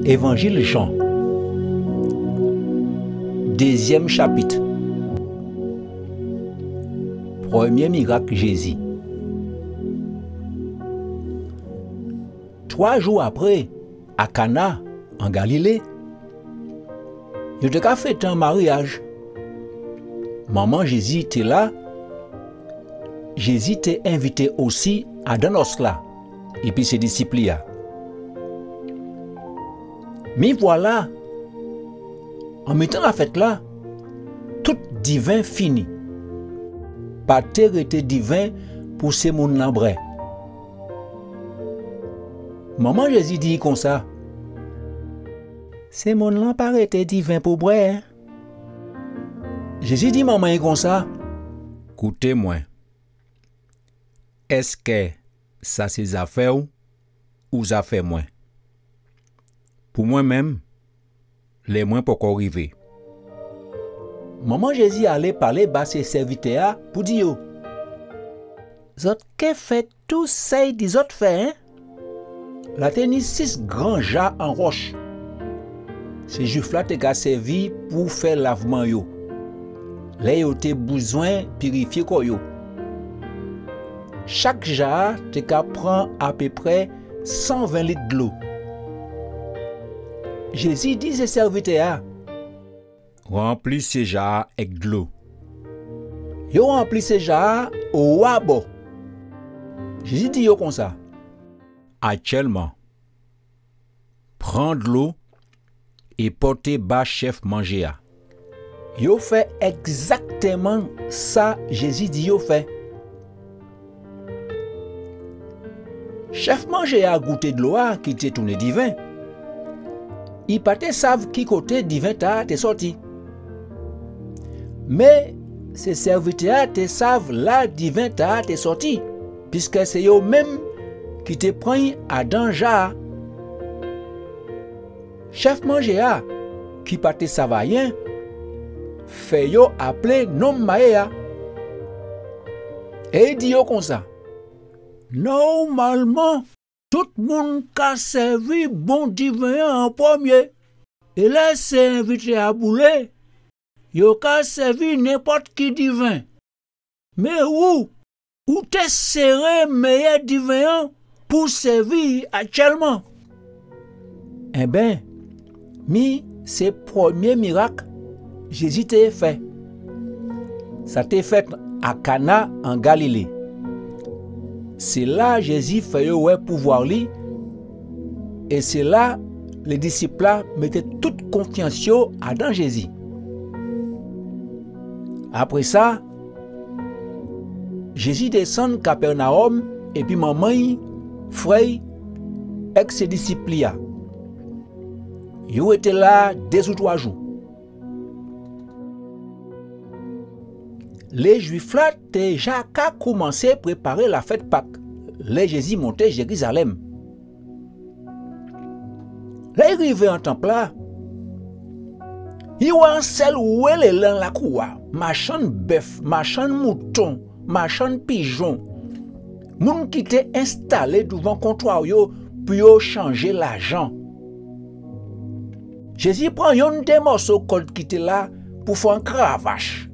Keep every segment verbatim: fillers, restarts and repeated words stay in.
Évanjil Jan, dézièm chapit. Prèmié mirak Jézi. Twa jou apré, a Kana, an Galilé, yo té ka fété an mariaj. Manman Jézi té la. Jézi té envité osi adan nòs-la, épi sé disip li a. Mi vwala, an mitan lafèt-la, tout diven fini. Pa té rété diven pou sé moun-lan bwè. Manman Jézi di konsa, sé moun-lan pa rété diven pou bwè. Jézi di manman'y konsa, kouté mwen. Èskè sa sé zafè'w ou zafè mwen? Pou mwen menm, lè mwen poko rivé. Manman Jézi alé palé ba sé sèvitè-a pou di yo, zòt ké fè tou sa i di zòt fè, en? La té ni sis gran ja an wòch. Sé Jwif-la té ka sèvi pou fè lavman yo, lè yo té bizwen pirifyé kò yo. Chak ja té ka pran apéprè san ven lit dlo. Jézi di sé sèvitè-a, ranpli sé ja-a èk dlo. Yo ranpli sé ja-a owa bò. Jézi di yo konsa, atjèlman, pran dlo é pòté ba chèf manjé-a. Yo fè ègzaktèman sa Jézi di yo fè. Chèf manjé-a gouté dlo-a ki té tounen diven. I pa té sav ki koté diven-tala té sòti. Mé sé sèvitè-a té sav la diven-tala té sòti, piskè sé yo menm ki té pran'y adan ja-a. Chèf manjé-a, ki pa té sav ayen, fè yo aplé nonm mayé-a. É i di yo konsa, nòmalman, tout moun ka sèvi bon diven-an an prèmié. É lè sé envité-a boulé, yo ka sèvi nenpòt ki diven. Mé ou, ou té séré méyè diven-an pou sèvi atjèlman. Enben, mi sé prèmié mirak Jézi té fè. Sa té fèt a Kana an Galilé. Sé la Jézi fè yo wè pouvwa li, é sé la lé disip-la mété tout konfyans yo adan Jézi. Apré sa, Jézi désann Kapènawòm épi manman'y, frè'y, èk sé disip li a. Yo rété la dé zou twa jou. Lé Jwif-la té ja ka koumansé préparé lafèt Pak, lè Jézi monté Jérizalèm. Lè i rivé an tanp-la, i wè an sèl wélélé an lakou-a, machann bèf, machann mouton, machann pijon, moun ki té enstalé douvan kontwa yo pou yo chanjé lajan. Jézi pran yonn dé mòso kòd ki té la pou fè an kravach.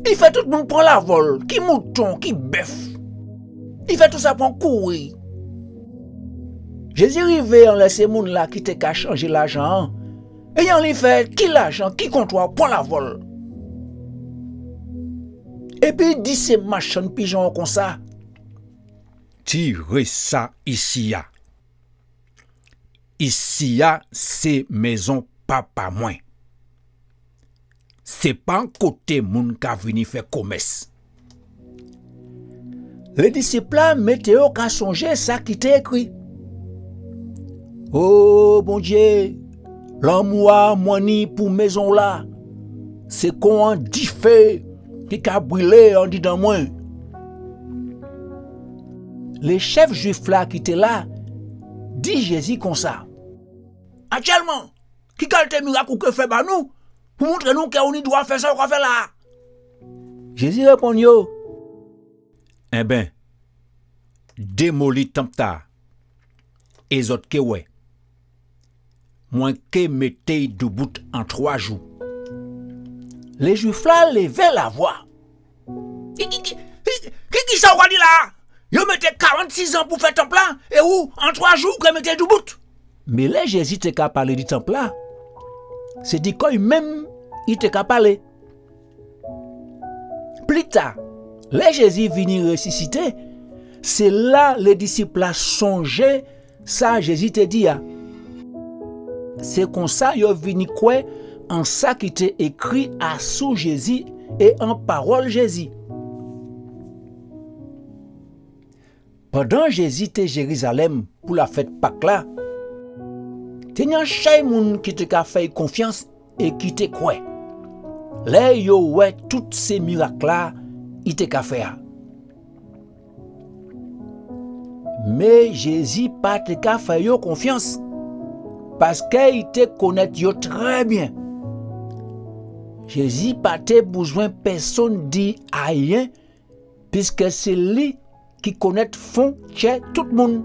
I fè tout moun pran lavòl, ki mouton, ki bèf. I fè tout sa pran kouri. Jézi rivé anlè sé moun-la ki té ka chanjé lajan-an. É i anni fè ki lajan, ki kontwa pran lavòl. Épi i di sé machann pijon-an konsa, tiré sa isi-a. Isi-a sé mézon Papa mwen. Sé pa an koté moun ka vini fè komès. Lé disip-la mété yo ka sonjé sa ki té ékri. O Bondié, lanmou a mwen ni pou mézon-la, sé kon an difé ki ka brilé andidan mwen. Lé chèf Jwif-la ki té la di Jézi konsa, atjèlman, ki kalité mirak ou ké fè ba nou pou montré nou kè ou ni dwa fè sa ou ka fè la? Jézi réponn yo, enben, démoli tanp-tala, é zòt ké wè. Mwen ké mété'y doubout an twa jou. Léjwif-la lévé lavwa. Ki, ki, ki, ki, ki, kisa ou ka di la? Yo mété karant sizan pou fè tanp-la, é ou, an twa jou, ou ké mété'y doubout. Mé lè Jézi té ka palé di tanp-la, sé di kò'y menm i té ka palé. Pli ta, lè Jézi vini résisité, sé la lé disip-la sonjé sa Jézi té di a. Sé konsa yo vini kwè an sa ki té ékri asou Jézi é an pawòl Jézi. Pandan Jézi té Jérizalèm pou lafèt Pak-la, té ni an chay moun ki té ka fè'y konfyans é ki té kwè. Lè yo wè tout sé mirak-la i té ka fè a. Mé Jézi pa té ka fè yo konfyans, paskè i té konnèt yo trè byen. Jézi pa té bouzwen pèsonn di ayen, piskè sé li ki konnèt fon tjè tout moun.